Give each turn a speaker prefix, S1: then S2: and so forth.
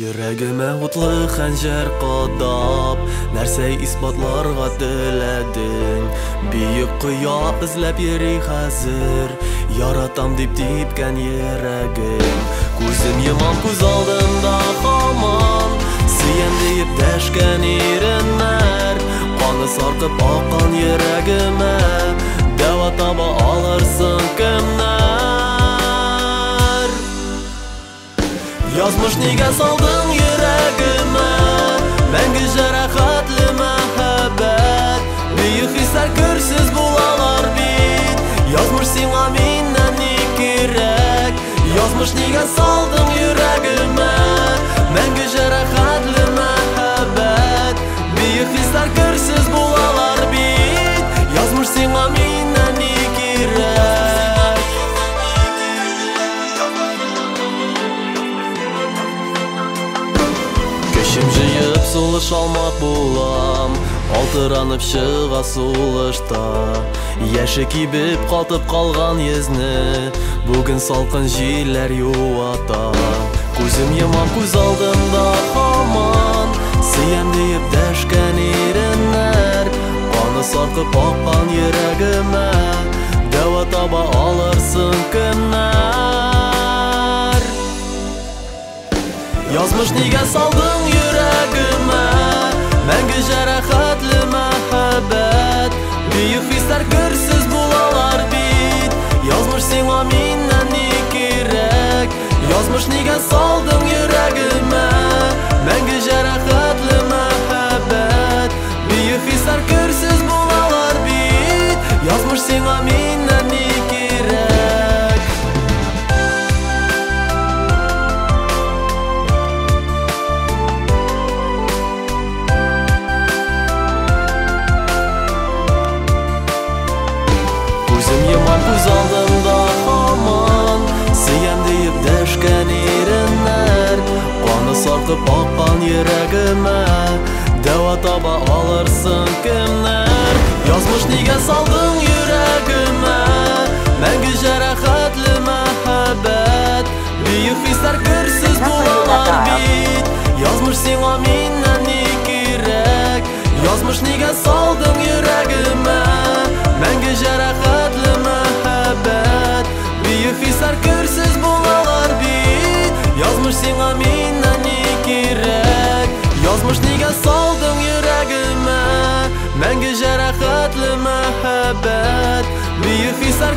S1: Йөрәгемә утлы хәнҗәр кадап, нәрсә исбатларга теләдең? Бөек кыя эзләп йөри хәзер, яратам дип типкән йөрәгем. Күзем йомам, күз алдында һаман сөям диеп дәшкән иреннәр. Каны саркып аккан йөрәгемә дәва таба алырсың кемнәр? Язмыш нигә салдың йөрәгемә мәңге җәрәхәтле мәхәббәт? Бөек хисләр керсез булалар бит. Язмыш сиңа миннән ни кирәк? Язмыш нигә салдың йөрәгемә мәңге җәрәхәтле мәхәббәт? Бөек хисләр керсез булалар бит. Язмыш сиңа миннән ни кирәк? Көчем җыеп сулыш алмак булам, калтыранып чыга сулышта. Яше кибеп катып калган йөзне бүген салкын җилләр юата. Күзем йомам, күз алдымда һаман сөям диеп дәшкән иреннәр. Каны саркып аккан йөрәгемә дәва таба алырсың кемнәр? Язмыш нигә салдың йөрәгемә мәңге җәрәхәтле мәхәббәт? Бөек хисләр керсез булалар бит. Язмыш сиңа миннән ни кирәк? Язмыш нигә салдың йөрәгемә мәңге җәрәхәтле мәхәббәт? Бөек хисләр керсез булалар бит. Язмыш сиңа миннән ни кирәк? Күзем йомам, күз алдымда һаман сөям диеп дәшкән иреннәр. Каны саркып аккан йөрәгемә дәва таба алырсың кемнәр? Язмыш нигә салдың йөрәгемә мәңге җәрәхәтле мәхәббәт? Бөек хисләр керсез булалар бит. Язмыш сиңа миннән ни кирәк? Язмыш нигә салдың йөрәгемә мәңге җәрәхәтле мәхәббәт? Бөек хисләр керсез булалар бит. Язмыш сиңа миннән ни кирәк? Язмыш нигә салдың йөрәгемә мәңге җәрәхәтле мәхәббәт? Бөек хисләр